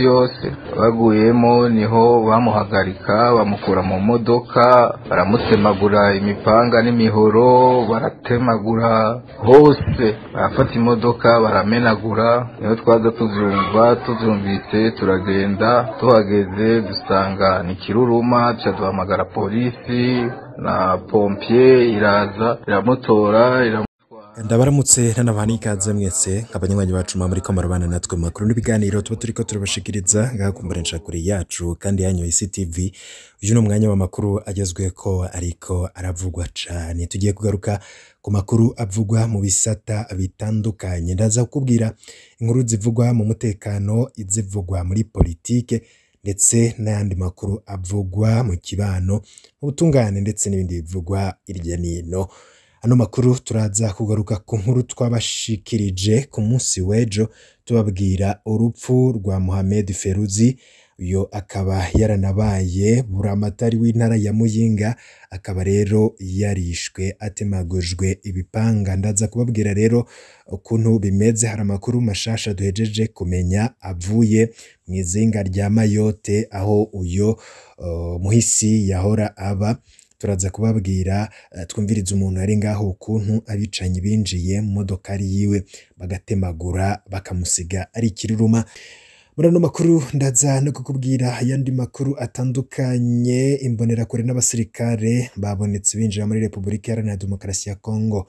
yose. Baguyemo niho bamuhagarika, bamukura mu modoka, baramutemagura imipanga n'imihoro, baratemagura hose, barafata imodoka baramenagura. Niho twaza tuzumva, tuzumvise turagenda, tuhageze dusanga ni kiruruma, duca duhamagara polisi na pompier iraza iramutora. Ndabaramutse nanabaha n'ikaze mwese nk'abanywanyi bacu muba muriko murabana natwe mu makuru n'ibiganiro tuba turiko turabashikiriza ngaha ku mboneshakure yacu kandi yanyu ICTV. Uyu ni umwanya w'amakuru agezweko ariko aravugwa cane. Tugiye kugaruka ku makuru avugwa mu bisata bitandukanye. Ndaza kukubwira inkuru zivugwa mu mutekano, izivugwa muri politike, ndetse n'ayandi makuru avugwa mu kibano, mu butungane, ndetse n'ibindi bivugwa irya nino. Ano makuru turaza kugaruka ku nkuru twabashikirije ku munsi w'ejo, tubabwira urupfu rwa Mohamed Feruzi. Uyo akaba yaranabaye buramatari w'intara ya Muyinga, akaba rero yarishwe atemagujwe ibipanga. Ndaza kubabwira rero ukuntu bimeze. Hari amakuru mashasha duhejeje kumenya avuye mu izinga rya Mayotte aho uyo muhisi yahora aba. Turaza kubabwira, twumviriza umuntu ari ngaho ukuntu abicanyi binjiye mu modokari yiwe bagatemagura bakamusiga ari ikiruruma. Muri ano makuru ndaza no kukubwira ayandi makuru atandukanye. Imbonerakure n'abasirikare babonetse binjira muri Repubulika Iharanira Demokarasi ya Kongo,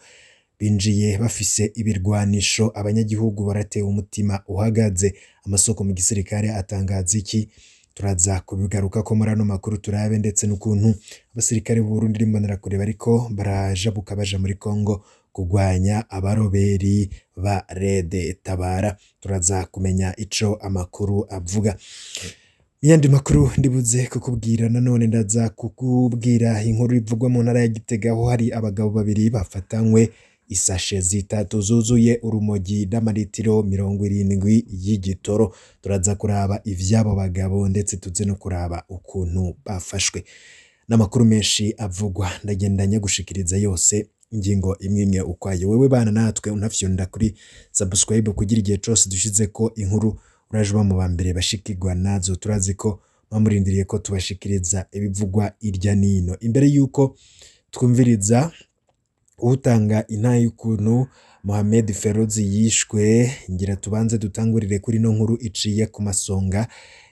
binjiye bafise ibirwanisho, abanyagihugu baratewe umutima uhagaze. Amasoko mu gisirikare atangaza iki? Turaza kubigaruka ko muri ano makuru, turabe ndetse n'ukuntu abasirikare b'u Burundi n'imbonerakure bariko barajabuka baja muri Kongo kugwanya abaroberi ba Rede Tabara. Turaza kumenya ico amakuru avuga. Yandi makuru ndibuze kukubwira nanone, ndaza kukubwira inkuru ivugwa mu ntara ya Gitega aho hari abagabo babiri bafatanywe isashe zitatu zuzuye urumogi n'amaritiro 70 y'igitoro. Turaza kuraba ivy'abo bagabo ndetse tuze no kuraba ukuntu bafashwe. N'amakuru menshi avugwa ndagenda nyagushikiriza yose, ingingo imwe imwe ukwayo. Wewe bana natwe unafyonda kuri subscribe kugira igihe cose dushizeko inkuru uraje uba mu ba mbere bashikirwa nazo. Turazi ko bamurindiriye ko tubashikiriza ibivugwa irya nino. Imbere yuko twumviriza utanga intahe y'ukuntu Mohamed Ferozi yishwe, ngira tubanze dutangurire kuri no nkuru iciye ku masonga.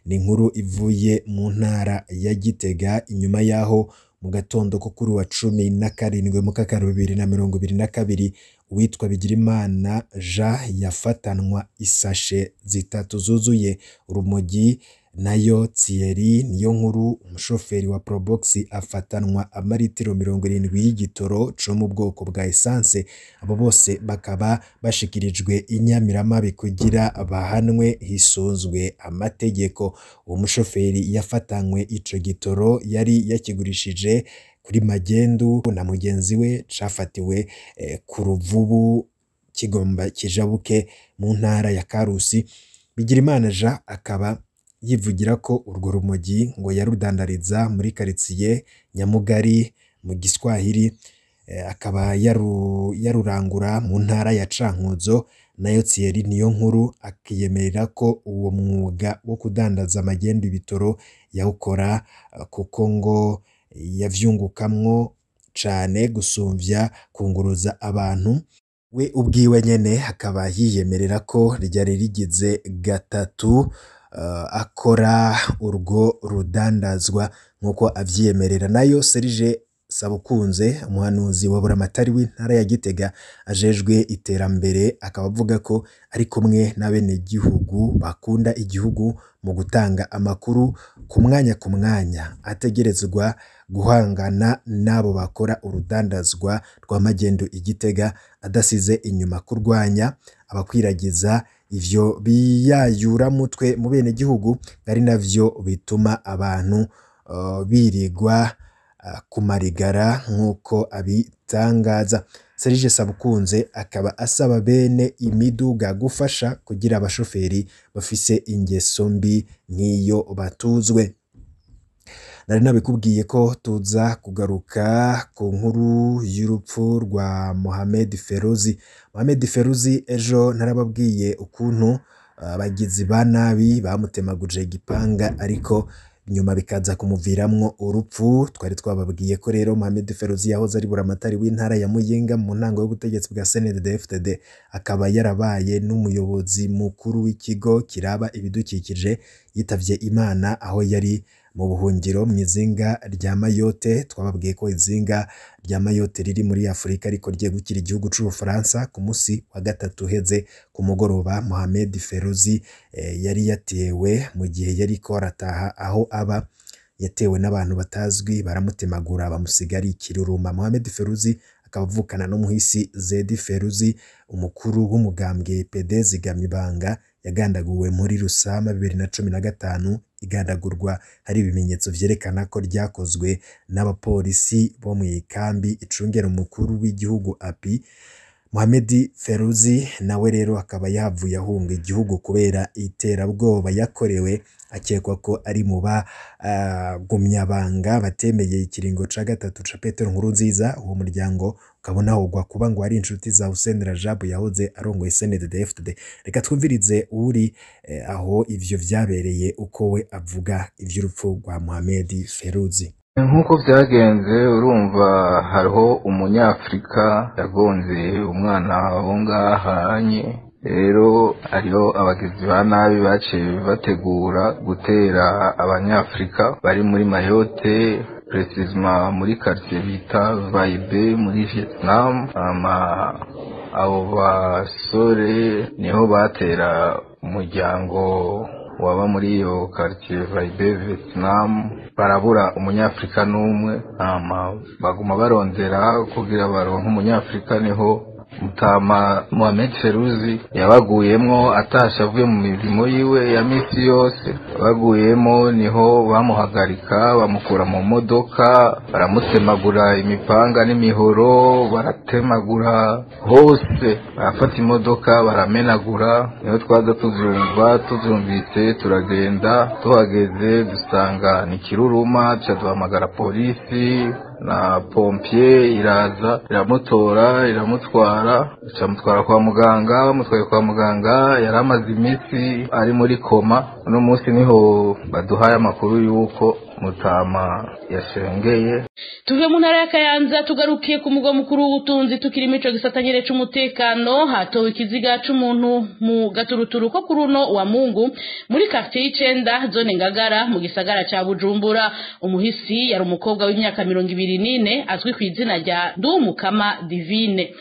Ni inkuru ivuye mu ntara ya Gitega inyuma yaho mu gatondo ko kuri wa 17 Mukakaro 2022 uwitwa Bigirimana Jean yafatanwa isashe zitatu zuzuye urumogi, nayo Thierry niyo nkuru umushoferi wa Probox afatanwa amaritiro 70 y'igitoro co mu bwoko bwa essence. Abo bose bakaba bashikirijwe inyamiramabi kugira bahanwe hisunzwe amategeko. Uwo mushoferi yafatanywe ico gitoro yari yakigurishije kuri magendu na mugenzi we, cafatiwe ku Ruvubu kigomba kijabuke mu ntara ya Karusi. Bigirimana Jean akaba yivugira ko urwo rumogi ngo yarudandariza muri karitsiye Nyamugari mu Giswahili, akaba yarurangura mu ntara ya Cankuzo. Nayo Thierry niyo nkuru akiyemerera ko uwo mwuga wo kudandaza magendu ibitoro yawukora kuko ngo yavyungukamwo cane gusumvya kunguruza abantu. We ubwiwe nyene akaba yiyemerera ko ryari rigize gatatu akora urwo rudandazwa nk'uko avyiyemerera. Nayo Serge Sabukunze, umuhanuzi wa buramatari w'intara ya Gitega ajejwe iterambere, akaba avuga ko ari kumwe n'abenegihugu bakunda igihugu mu gutanga amakuru ku mwanya ku mwanya ategerezwa guhangana n'abo bakora urudandazwa rwa magendu i Gitega, adasize inyuma kurwanya abakwiragiza ivyo biyayuramutwe mu benegihugu, ari navyo bituma abantu birigwa kumarigara nk'uko abitangaza. Serge Sabukunze akaba asaba bene imiduga gufasha kugira abashoferi bafise ingeso mbi nk'iyo batuzwe. Nari nabikubwiye ko tuza kugaruka ku nkuru y'urupfu rwa Mohamed Feruzi. Mohamed Feruzi ejo narababwiye ukuntu abagizi ba nabi bamutemaguje igipanga ariko nyuma bikaza kumuviramwo urupfu. Twari twababwiye ko rero Mohamed Feruzi yahoze ari buramatari w'intara ya Muyinga mu ntango y'ubutegetsi bwa CNDD-FDD, akaba yarabaye n'umuyobozi mukuru w'ikigo kiraba ibidukikije. Yitavye Imana aho yari mu buhungiro mu izinga rya Mayotte. Twababwiye ko izinga rya Mayotte riri muri Afurika ariko ryegukira igihugu c'Ubufaransa. Ku musi wa gatatu uheze ku mugoroba, Mohamed Feruzi yari yatewe mu gihe yariko arataha aho aba, yatewe n'abantu batazwi baramutemagura bamusiga ari ikiruruma. Mohamed Feruzi akaba avukana n'umuhisi Zedi Feruzi, umukuru w'umugambwe PD Zigamibanga, yagandaguwe muri Rusama 2015. Igandagurwa hari ibimenyetso vyerekana ko ryakozwe n'abapolisi bo mu ikambi icungera umukuru w'igihugu API. Mohamed Feruzi nawe rero akaba yavuye ahunga igihugu kubera iterabwoba yakorewe, akekwa ko ari mu bagumyabanga batemeye ikiringo ca gatatu ca Petero Nkurunziza. Uwo muryango ukabona wogwa kuba ngo ari inshuti za Hussein Rajab yahoze arongoye CNDD-FDD. Reka twumvirize uri aho ivyo vyabereye uko we avuga ivy'urupfu rwa Mohamed Feruzi. Nk'uko vyagenze, urumva hariho umunyafrika yagonze umwana wo ngahanye. Rero hariho abagizi ba nabi baciye bategura gutera abanyafrika bari muri Mayotte, précisément muri quartier bita Vaibe muri Vietnam. Ama abo basore niho batera umuryango waba muri iyo quartier Vaibe Vietnam, barabura umunyafrika n'umwe. Hama baguma barondera kugira baronke umunyafrika, niho Mutama Mohamed Feruzi yabaguyemwo atashe avuye mu mirimo yiwe ya misi yose. Baguyemo niho bamuhagarika, bamukura mu modoka, baramutemagura imipanga n'imihoro, baratemagura hose, barafata imodoka baramenagura. Niho twaza tuvyumva, tuvyumvise turagenda, tuhageze dusanga ni kiruruma, duca duhamagara polisi na pompier iraza iramutora iramutwara, icamutwara kwa muganga. Bamutwaye kwa muganga yari amaze iminsi ari muri koma. Uno munsi niho baduhaye amakuru y'uko Mutama yashengeye. Tuve mu ntara ya Kayanza tugarukiye ku mugwa mukuru w'ubutunzi. Tukiri mico gisata nyere c'umutekano, hatowe ikiziga c'umuntu mu gaturuturu ko kuruno wa Mungu muri quartier y'icenda, zone Ngagara, mu gisagara ca Bujumbura. Umuhisi yari umukobwa w'imyaka 24 azwi ku izina rya Ndumukama Divine,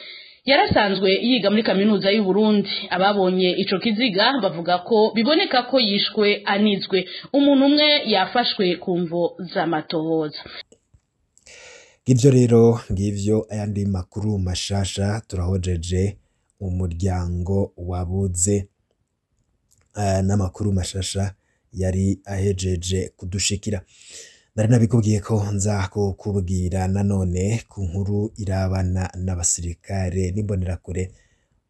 yarasanzwe yiga muri kaminuza y'u Burundi. Ababonye ico kiziga bavuga ko biboneka ko yishwe anizwe. Umuntu umwe yafashwe ku mvo z'amatohoza. Ngivyo rero, ngivyo ayandi makuru mashasha. Turahojeje umuryango wabuze n'amakuru mashasha yari ahejeje kudushikira. Nari nabikubwiye ko nza kukubwira nanone ku nkuru irabana n'abasirikare n'imbonerakure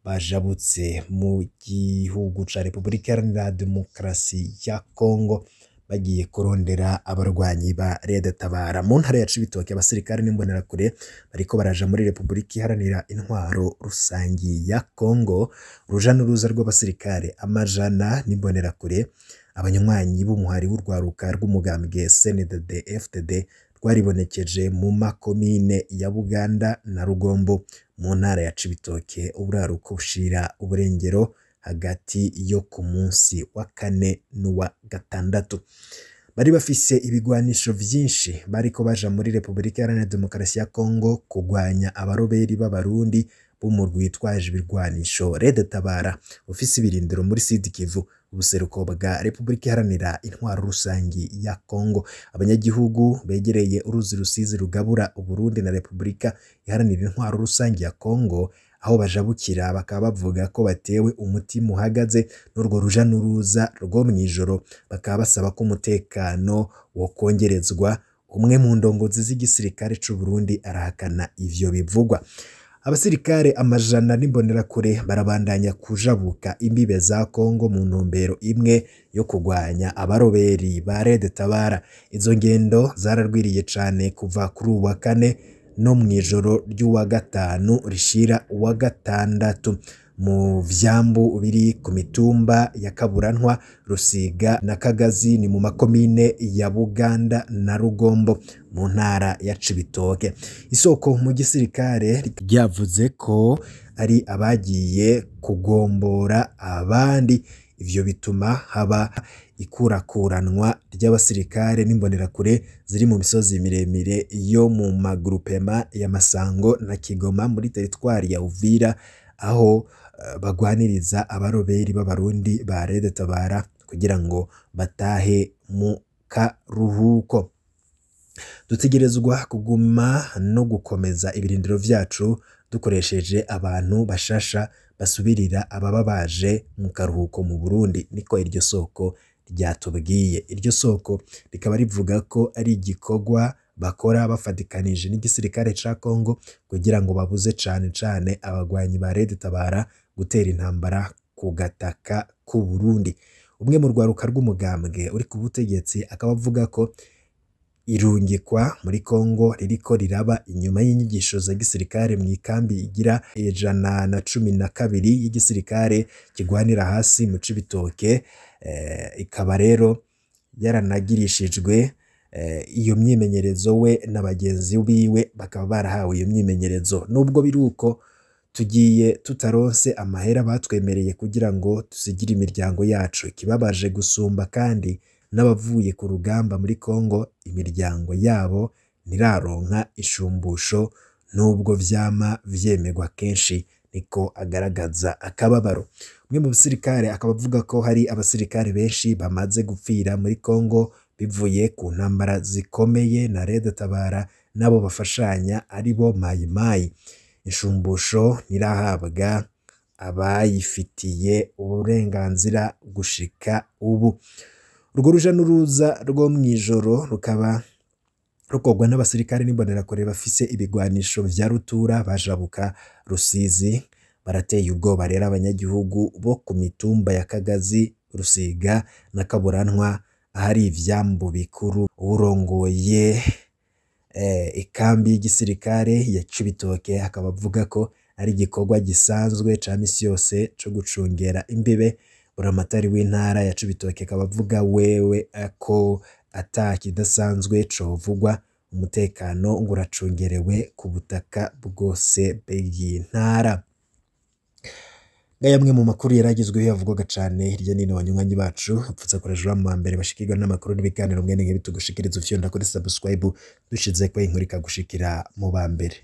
bajabutse mu gihugu ca Repubulika Iharanira Demokarasi ya Kongo bagiye kurondera abarwanyi ba Red Tabara. Mu ntara ya Cibitoke, abasirikare n'imbonerakure bariko baraja muri Repubulika Iharanira Intwaro Rusangi ya Kongo. Uruja n'uruza rw'abasirikare amajana n'imbonerakure, abanywanyi b'umuhari w'urwaruka rw'umugambwe CNDD FDD, rwaribonekeje mu makomine ya Buganda na Rugombo mu ntara ya Cibitoke, uburaruko bushira uburengero, hagati yo ku munsi wa kane n'uwa gatandatu. Bari bafise ibigwanisho vyinshi, bariko baja muri Repubulika Iharanira Demokarasi ya Kongo kugwanya abaroberi b'Abarundi b'umurwi witwaje ibirwanisho Red Tabara ufise ibirindiro muri Sud Kivu, ubuseruko bwa Repubulika Iharanira Intwaro Rusangi ya Kongo. Abanyagihugu begereye uruzi Rusizi rugabura Uburundi na Repubulika Iharanira Intwaro Rusangi ya Kongo aho bajabukira bakaba bavuga ko batewe umutima uhagaze n'urwo ruja n'uruza rwo mw'ijoro, bakaba basaba ko umutekano wokongerezwa. Umwe mu ndongozi z'igisirikare c'u Burundi arahakana ivyo bivugwa. Abasirikare amajana n'imbonerakure barabandanya kujabuka imbibe za Kongo mu ntumbero imwe yo kugwanya abaroberi ba Red Tabara. Izo ngendo zararwiriye cane kuva kuri uwa kane no mw'ijoro ry'uwa gatanu rishira uwa gatandatu. mu vyambu biri ku mitumba ya Kaburantwa, Rusiga na Kagazi, ni mu makomine ya Buganda na Rugombo mu ntara ya Cibitoke. Isoko mu gisirikare ryavuze ko ari abagiye kugombora abandi, ivyo bituma haba ikurakuranwa ry'abasirikare n'imbonerakure ziri mu misozi miremire yo mu magrupema ya Masango na Kigoma muri teritwari ya Uvira, aho bagwaniriza abaroberi b'abarundi ba Red Tabara kugira ngo batahe mu karuhuko. Dutegerezwa kuguma no gukomeza ibirindiro vyacu dukoresheje abantu bashasha basubirira ababa baje mu karuhuko mu Burundi, niko iryo soko ryatubwiye. Iryo soko rikaba rivuga ko ari igikorwa bakora bafatikanije n'igisirikare ca Congo kugira ngo babuze cane cane abagwanyi ba Red Tabara gutera intambara ku gataka k'u Burundi. Umwe mu rwaruka rw'umugambwe uri ku butegetsi akaba avuga ko irungikwa muri Congo ririko riraba inyuma y'inyigisho za gisirikare mu ikambi igira 112 y'igisirikare kigwanira hasi mu Cibitoke, ikaba rero yaranagirishijwe iyo myimenyerezo, we na bagenzi biwe bakaba barahawe iyo myimenyerezo. Nubwo biruko tugiye tutaronse amahera batwemereye kugira ngo tusigire imiryango yacu, ikibabaje gusumba kandi n'abavuye ku rugamba muri Congo imiryango yabo ntiraronka ishumbusho nubwo vyama vyemegwa kenshi, niko agaragaza akababaro. Umwe mu basirikare akaba avuga ko hari abasirikare benshi bamaze gupfira muri Congo bivuye ku ntambara zikomeye na Red Tabara nabo bafashanya aribo Mayi Mayi. Inshumbusho ntirahabwa abayifitiye uburenganzira gushika ubu. Urwo ruja n'uruza rwo mw'ijoro rukaba rukorwa n'abasirikare n'imbonerakure bafise ibigwanisho vya rutura bajabuka Rusizi, barateye ubwoba rero abanyagihugu bo ku mitumba ya Kagazi, Rusiga na Kaburantwa ahari ivyambu bikuru. Uwurongoye ikambi y'igisirikare ya Cibitoke akaba avuga ko ari igikorwa gisanzwe ca misi yose co gucungera imbibe. Buramatari w'intara ya Cibitoke akaba avuga wewe ko ata kidasanzwe covugwa, umutekano ngo uracungerewe ku butaka bwose bw'intara. Ngaya amwe mu makuru yaragezweho yavugwaga cane hirya nino, banywanyi bacu upfutse koresha mu mbere bashikirwa n'amakuru n'ibiganiro mwene nk'ibi tugushikiriza, ufyonda kuri subscribe dushizeko inkuru ikagushikira mu ba mbere.